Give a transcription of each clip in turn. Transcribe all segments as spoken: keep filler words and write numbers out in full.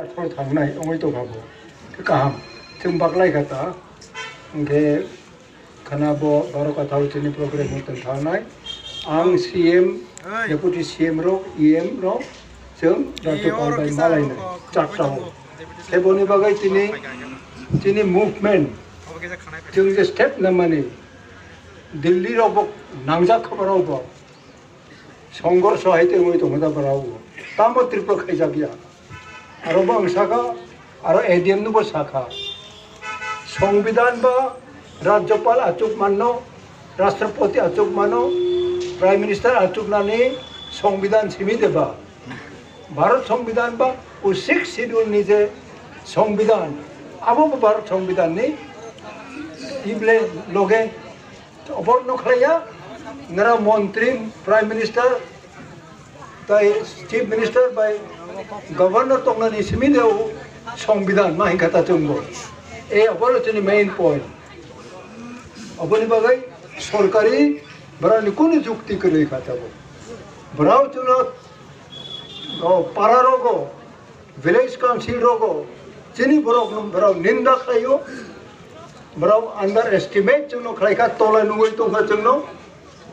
Phano thangnai wngwi tongkha bo. Khe kaham. Chwng baklai kha ta. Hwnkhe khana bo baro kathao chini program hwn tong thangnai. Ang C M, Deputy C M rok, E M rok, chwng Rajyapal bai malainai. Chakta o. Khe boni bagwi tini, tini movement. Chwng je step namani. Delhi rok bo nangjak kha borok bo. Songhorsho hai tei wngwi tongkha da borok bo. Tamo Tripura khaijak ya. Aro bo ang sakha, aro A D M no bo sakha. Songbidan ba Rajyapal achuk manno, Rashtrapati achuk mano, Prime Minister achuk nani Songbidan simi de ba. Bharat Songbidan ba o Sixth Schedule ni je Songbidan, abo bo Bharat Songbidan ni ible loge Obor no khlaiya, nara montri, prime minister, tai chief minister bai governor tongnani simi de o songbidan ma hinkha ta chwngbo. E oboro chini main point. Oboni bagwi sorkari borokni kunu jukti kwrwi kha tabo. Borok chwngno o para rogo village council rogo chini borok, borok ninda khlaio, borok underestimate chwngno khlaikha, tola nugwi tongkha chwngno,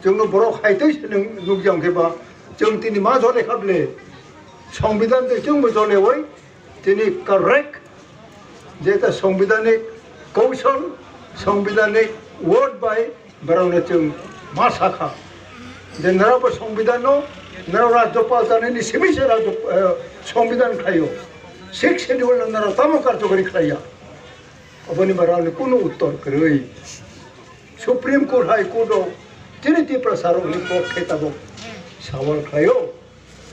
chwngno borok haitwi se nung-, nukjak khe ba chwng tini ma jole kha ble, songbidan tei chwngbo jole oi tini correct jeta songbidanik kaushal, songbidanik word bai Borokno chwng ma sakha je, norok bo songbidan no, norok rajyopal chanani simi se rajyo, eh, songbidan khlaio. Sixth Schedule no norok tamo karjokari khlaiya? Oboni borokni kunu uttor kwrwi. Supreme Court, High Court o chini Tiprasa rokni pokhe tabuk sawal khlaio.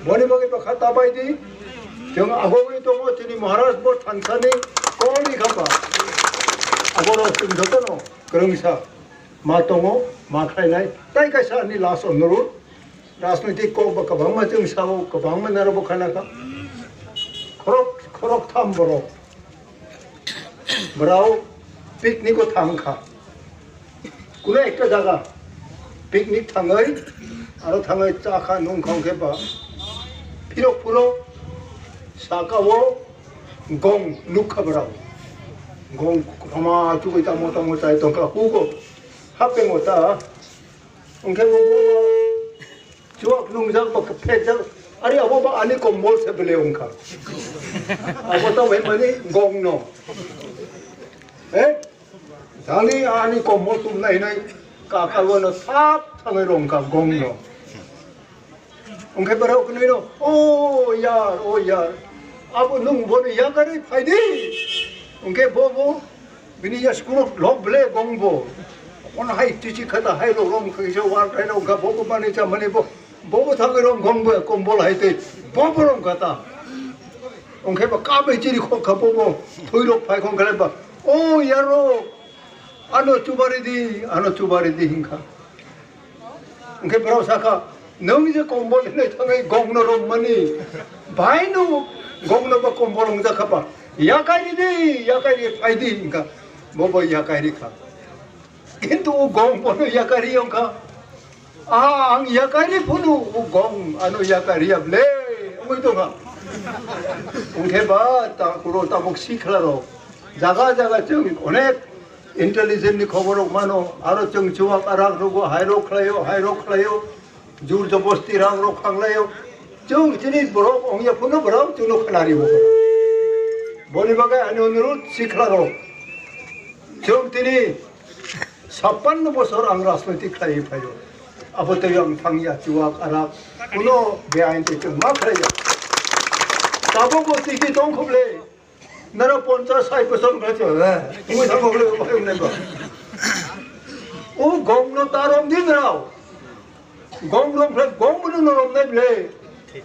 Boni bagwi bo kha ta bai di. Chwng agogwi tongo chini Maharaj bo thansani kolni khamba. Aboro chwng jotono kwrwngsa ma tongo, ma khlainai. Tai kaisa ani last onurut. Rajnoitik kok ba kwbangma chwng sao, kwbangma naro bo khana kha. Khorok, khorok tham borok. Borok picnic o thang kha. Kuno ekta jaga picnic thangwi, aro thangwi cha kha nung kha, hwnkhe ba phirok phuro saka o gong nuk kha borok. Gong kwchama chugwi tamo tamo chai tong kha hugo. Hapeng o ta, hwnkhe bo, bo, bo chuak nungjak ba phekjak, ari abo ba ani kombol se bele wngkha. Abo ta bai mani gong no. Eh? Jani ani kombol tum nai nai kakalo no sap thangwi rongkha gong no. Hwnkhe borok nwi no, "O yar, o yar, abo nung bono yakarwi phai di." Hwnkhe bo, bo bini ya school lok ble gong bo. Ono hai tichi khata hai rok rom khaisa war thai rok ga bo, bo mani cha mani bo. Bobo thangwi rok gong bo kombol hai tei bobo rok gata. Hwnkhe ba kabai chiri khok kha bobo thwi rok phai khong khe ba, "O yar rok, ano chubari di, ano chubari di," hinkha. Hwnkhe borok sakha, "Nwng je kombol hinwi thangwi gong no rom mani, bai no gong no ba kombol wng jakha ba, yakai ri di, yakai ri phai di," hinkha. Bobo yakai ri kha. Kintu o gong bono yakai ri wngkha. Ah, ang yakarwi phunu, o gong ano yakarwi ya ble, wngwi tongkha. Hwnkhe ba ta kuro tabuk sikla rok jaga jaga chwng onek intelligent ni khobor rok mano, aro chwng chuwak arak rogo, hai rok khlaio, hai rok khlaio, jur jobosti rang rok khanglaio. Chwng chini borok ongya phunu borok chwngno khnari bo. Boni bagwi ani onurud sikla rok. Chwng tini Chappanno bosor ang rajnoitik khlaiwi phaio. Abo tei ang thangya chuwak arak kuno beain tei chwng ma khlaiya. Tabukbo tiki tong khuble. Nara ponchas sai bosor khlai chwng, eh, wngwi thango khuble, wngwi nai ba. O gongno ta rom di nrao. Gong rom khlai, gong bono no rom nai ble.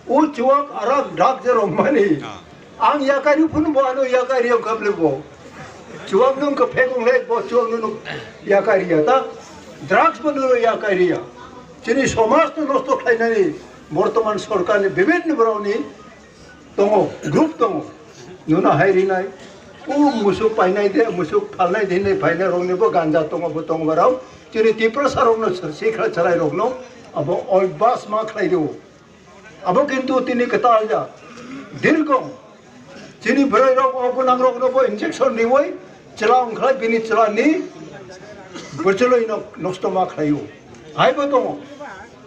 O chuwak arak dak je rom mani. Ah. Ang yakarwi phunu bo ano yakarwi ang kable bo. Chuwak nung ka phek ong le bo chuwak nung yakarwi ya ta. Drugs bo nung yakarwi ya. Chini somaj no nosto khlainani bortoman sorkar ni bibhinno borok ni tongo, group tongo. Nuna hai rinai, o musuk painai de, musuk phalnai de hinwi phainai rokni bo ganja tongo, bo tongo barao. Chini Tiprasa rokno, sikla chwrai rokno abo obas ma khlai rio. Abo kintu tini kwtal ya. Dirgho Chini bwrwi rok o gwnang rok no bo injection riwi chwla wngkhlai bini chwla ni bwchwlwi no nosto ma khlaio. Hai bo tongo.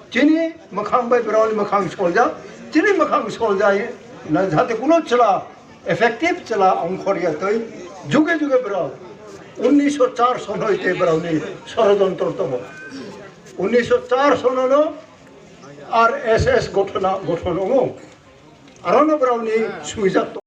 Chini mwkhang bai brao ni mwkhang soljak, chini mwkhang soljai na jate kuno chwla effective chwla ongkhor ya twi juge juge brao unnish char son hoite brao ni sorojontro tongo. Unnish char son no R S S gothona gothon ongo. Arono brao ni swijak